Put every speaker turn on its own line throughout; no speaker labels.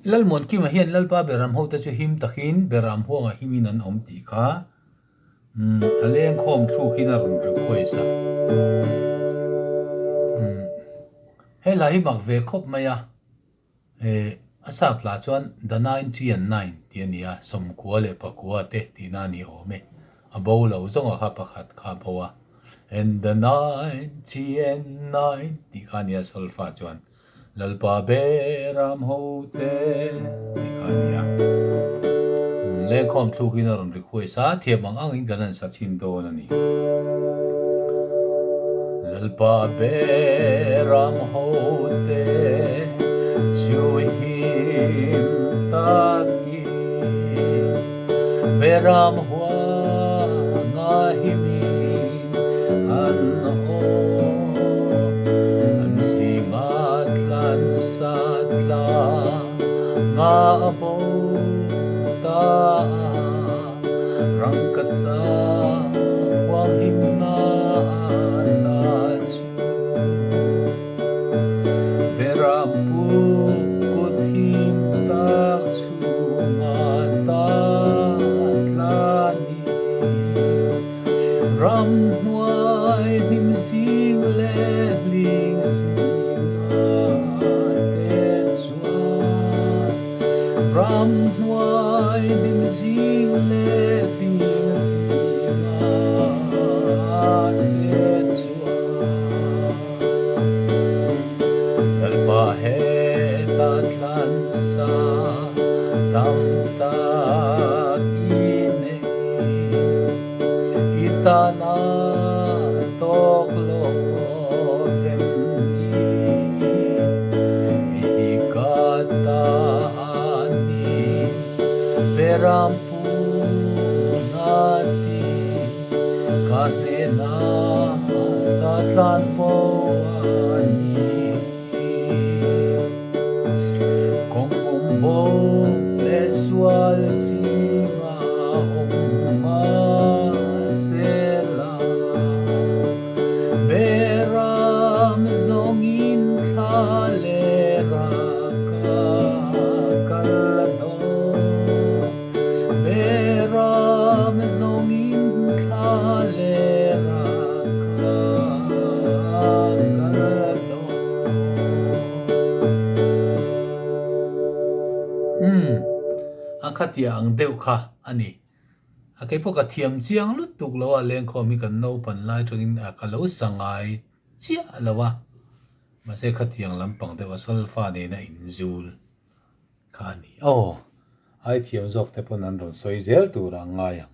Lalmuankima hian Lalpa Beram hote chu him takin Beram huangah himin an awm tih kha a lengkhawm thlukin a rawn request a. He hla hi mak ve khawp mai a, a sap hla chuan The 99 tih a ni a, 98 leh pakua te tihna a ni awm e. A bo lo zawnga kha pakhat kha a bo a, And the 99 tih kha a ni a solfa chuan. Lalpa Beram ho te tih kha a ni a. Lengkhawm thlukin a rawn request a, thiam ang angin kan han sa chhin dawn a ni. Lalpa Beram ho te chu him takin Beram huanga himin an awm. An zinga tlan sa tla nga a bo ta a, rangkatsa huang himna ta chu. Beram pu kut him tak chhunga ta tla ni. Ramhnuai hnim zing leh hling zinga te chuan Ramhnuai hnim zing leh hling zinga te chuan Lalpa heta thlan sa tam tak i nei. I tana tawk lo vem ni, i ka ta a ni, Beram pu na ti, ka hnena ta tlan pawh a ni. Kawng bumbo leh sual zinga awm mahsela, Beram zawngin thla leh raka kal dawn. Beram zawngin thla leh raka kal dawn. Umm, a khatia ang deuh kha a ni. A kei pawh ka thiam chiang lutuk lo a, lengkhawm hi kan naupan lai atangin ka lo sa ngai chiah lo a, mahse khatiang lampang deuh a solfa nena inzul kha a ni. Aw, ai thiam zawk te pawn an rawn sawi zel tur a ngai ang.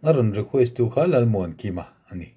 A rawn request tu kha Lalmuankima a ni.